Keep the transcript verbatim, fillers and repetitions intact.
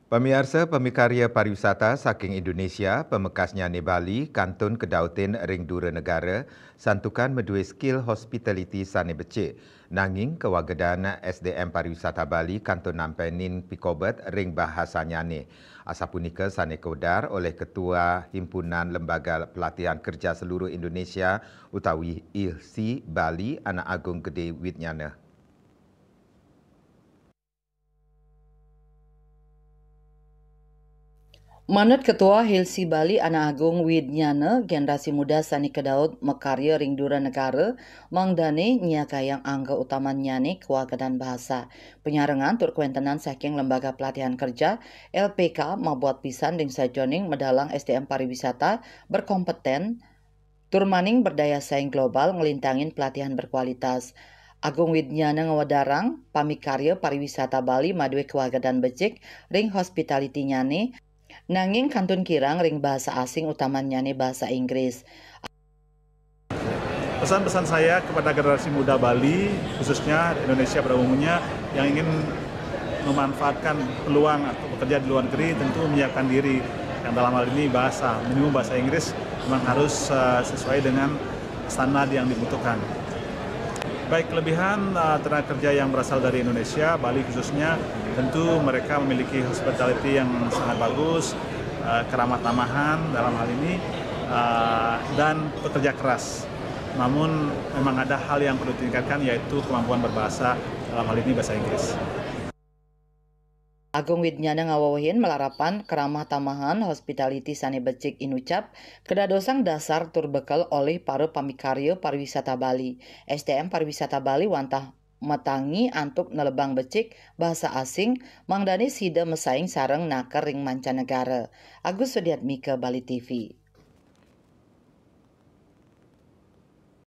Pamiarsa, pamikarya pariwisata saking Indonesia, pamekasnyane Bali, kantun kadautin ring dura negara, santukan madue skill hospitality sane becik. Nanging kawagedan S D M pariwisata Bali kantun nampenin pikobet ring bahasanyane. Asapunika sane kawedar olih Ketua Himpunan Lembaga Pelatihan Kerja Seluruh Indonesia utawi ILSI Bali, Anak Agung Gede Widnyana. Manut Ketua ILSI Bali, Anak Agung Widnyana, generasi muda sane kadaut makarya ring dura negara, mangdane nyiagayang angga utamannyane kawagedan bahasa. Panyarengan tur kawentenan saking Lembaga Pelatihan Kerja, L P K, mabuat pisan ring sajeroning medalang S D M pariwisata berkompeten, tur maning berdaya saing global nglintangin pelatihan berkualitas. Agung Widnyana ngwedarang, pamikarya pariwisata Bali madue kawagedan becik ring hospitality-nyane, nanging kantun kirang ring bahasa asing, utamannyane bahasa Inggris. Pesan-pesan saya kepada generasi muda Bali, khususnya Indonesia pada umumnya, yang ingin memanfaatkan peluang atau bekerja di luar negeri, tentu menyiapkan diri. Yang dalam hal ini bahasa, minimum bahasa Inggris memang harus, eh, sesuai dengan standar yang dibutuhkan. Baik, kelebihan, eh, tenaga kerja yang berasal dari Indonesia, Bali khususnya, tentu mereka memiliki hospitality yang sangat bagus, eh, keramah tamahan dalam hal ini, eh, dan pekerja keras. Namun memang ada hal yang perlu ditingkatkan, yaitu kemampuan berbahasa, dalam hal ini bahasa Inggris. Agung Widnyana ngawewehin malarapan keramah tamahan, hospitality sane becik inucap kadadosang dasar tur bekel olih para pamikarya pariwisata Bali. S D M pariwisata Bali wantah matangi antuk nelebang becik bahasa asing, mangdane sida masaing sareng naker ring mancanegara. Agus Sudiatmika, Bali T V.